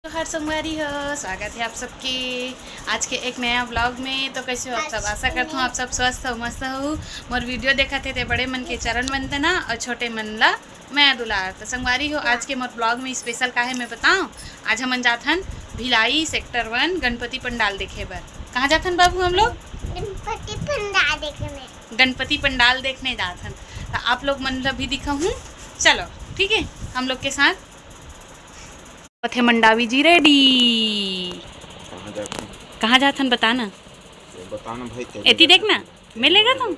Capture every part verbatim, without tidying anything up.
जोहार संगवारी हो, स्वागत है आप सबके आज के एक नया व्लॉग में। तो कैसे हो आप सब? आशा करता हूँ आप सब स्वस्थ हो, मस्त हो। मोर वीडियो देखत हे ते बड़े मन के चरण वंदना और छोटे मन ला मया दुलार। तो संगवारी हो, आज के मोर व्लॉग में स्पेशल का है मैं बताऊँ। आज हमन जाथन भिलाई सेक्टर वन गणपति पंडाल देखे बर। कहाँ जाथन बाबू हम लोग? गणपति पंडाल देखने। गणपति पंडाल देखने जाथन। तो आप लोग मन ला भी दिखाहूँ, चलो ठीक है हम लोग के साथ। पथे मंडावी जी रेडी। कहाँ जाथन? कहाँ जाथन बता ना। ये बता ना भाई, तेरे एती देख ना, मिलेगा तुम।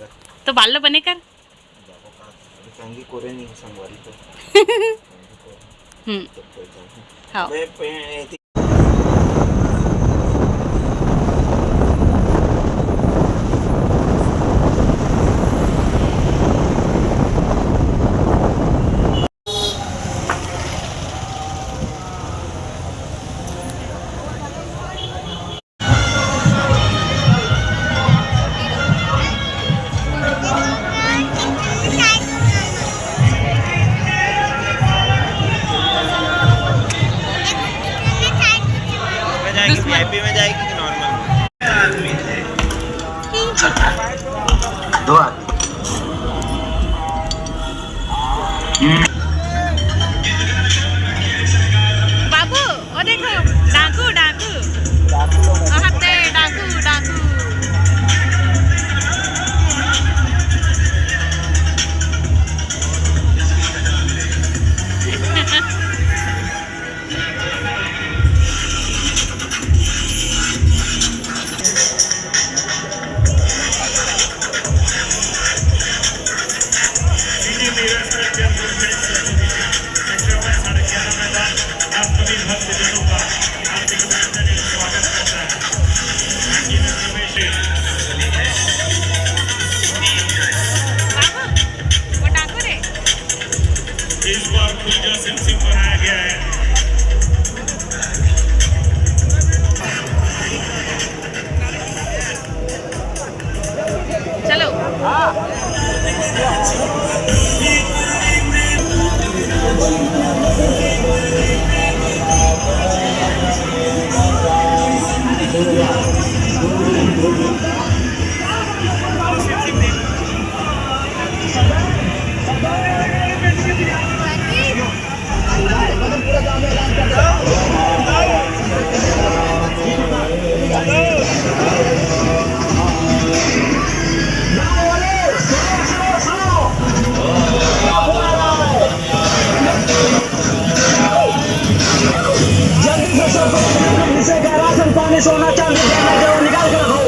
तो बाल लो बने कर। जाबो का? अरे कंघी कोरे नहीं हो संगवारी तो। हम्म। जब कोई जाए। हाँ। मैं पे-, एती में जाएगी, दुश्मन। वीआईपी में जाएगी कि नॉर्मल में? दो आदमी। बाबू, ओ देखो, डाकू, डाकू। अहते, डाकू, डाकू। इस बार पूजा सिम सिम बनाया गया है। चलो। जल्दी से सब अपने अपने हिस्से का राशन पानी, सोना, चांदी, गहना, जेवर निकाल के रखो।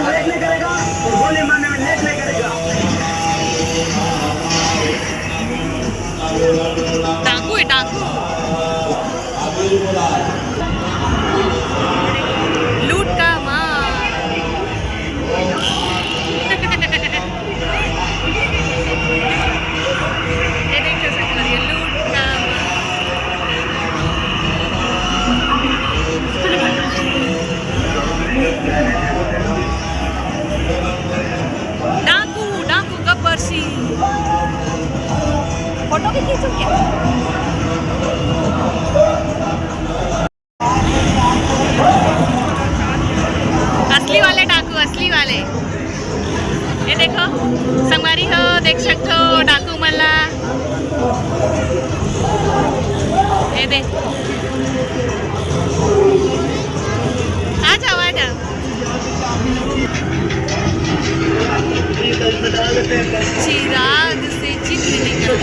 लेट नहीं करेगा, गोली मारने में लेट नहीं करेगा। डाकू है, डाकू। लूट का मार। ये देखो संगवारी, ये लूट का मार। डाकू, डाकू गब्बर सिंह। फोटो भी खींचूं क्या? असली वाले डाकू, असली वाले। ये देखो संगवारी हो, देख सकते हो डाकू मन ला। ये दे, आ जाओ, आ जाओ। चिराग से चित्र निकल।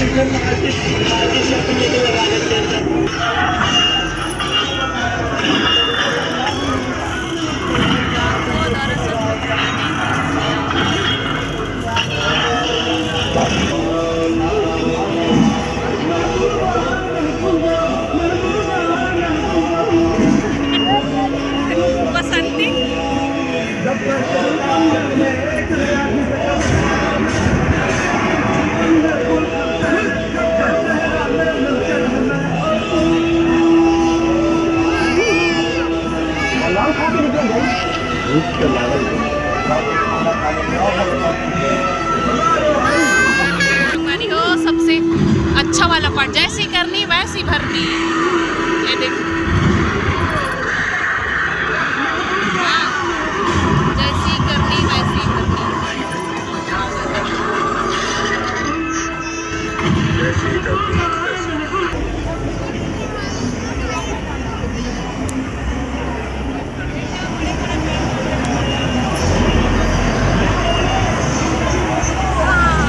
बसंती। अच्छा वाला पार्ट, जैसी करनी वैसी भरनी। ये देखो, हाँ, जैसी करनी वैसी भरनी।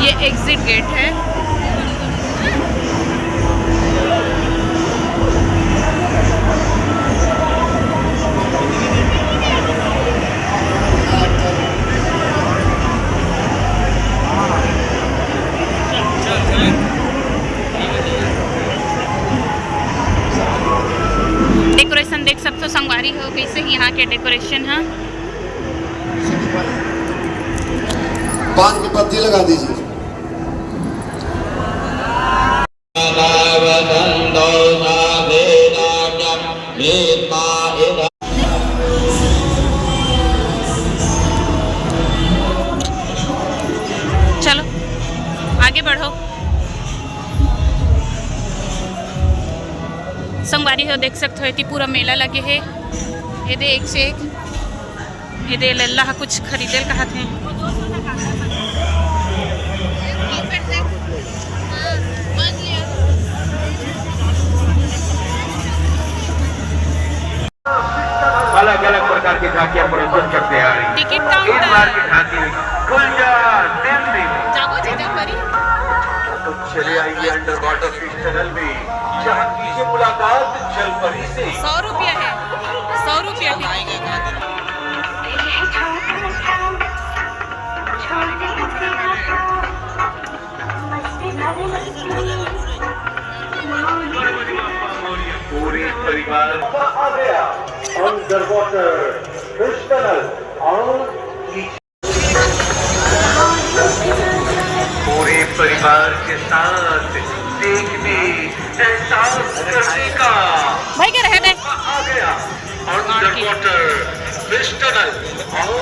ये एग्जिट गेट है। डेकोरेशन देख सकथो संगवारी हो, कैसे यहाँ के डेकोरेशन है। पान की पत्ती लगा दीजिए। चलो आगे बढ़ो संगवारी हो, देख सकते हो एती पूरा मेला लगे है। ये दे एक से एक। ये दे लल्ला ह कुछ खरीदे ल कहत हे। अलग अलग प्रकार की झांकियां प्रदर्शन करते आ रही हैं। Ticket counter. इस बार की झांकी खुल जा दिल दिल। जागो जीजा परी। तो चले आइए अंडर वाटर फिश टनल में, जहाँ कीजिए मुलाकात जल परी से। सौ रुपया है, सौ रुपया टिकट। पूरे परिवार आ गया अंडर वाटर फिश टनल और पूरे परिवार के साथ देखने, एहसास करने का भाई के रहे दे। आ गया अंडर वाटर फिश टनल और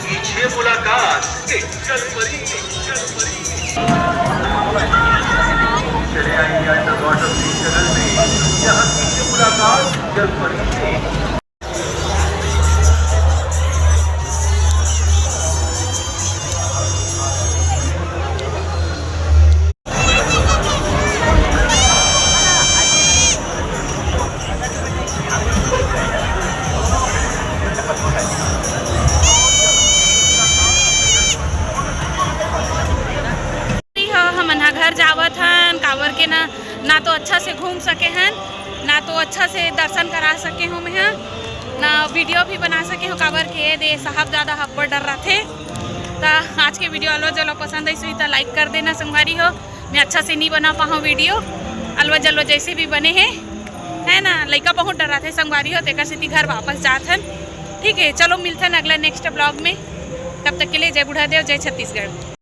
कीजिए मुलाकात जल परी, जल परी। चले आइए अंडर वाटर फिश टनल में, यहाँ कीजिए मुलाकात जल परी से। हमन ह घर जावत हन, काबर के ना, ना तो अच्छा से घूम सके हन, ना तो अच्छा से दर्शन करा सके हूँ मैं ह, ना वीडियो भी बना सके हूँ, काबर के ये दे साहबजादा ह अब्बड़ डर्राथे। त आज के वीडियो अलवा जलवा पसंद आइस होही त लाइक कर देना संगवारी हो। मैं अच्छा से नहीं बना पाहूँ वीडियो, अलवा जलवा जैसे भी बने हे, है ना, लइका बहुत डर्राथे संगवारी हो, तेकर सेती घर वापस जात हन। ठीक है, चलो मिलथन अगला नेक्स्ट ब्लॉग में, तब तक के लिए जय बूढ़ा देव, जय छत्तीसगढ़।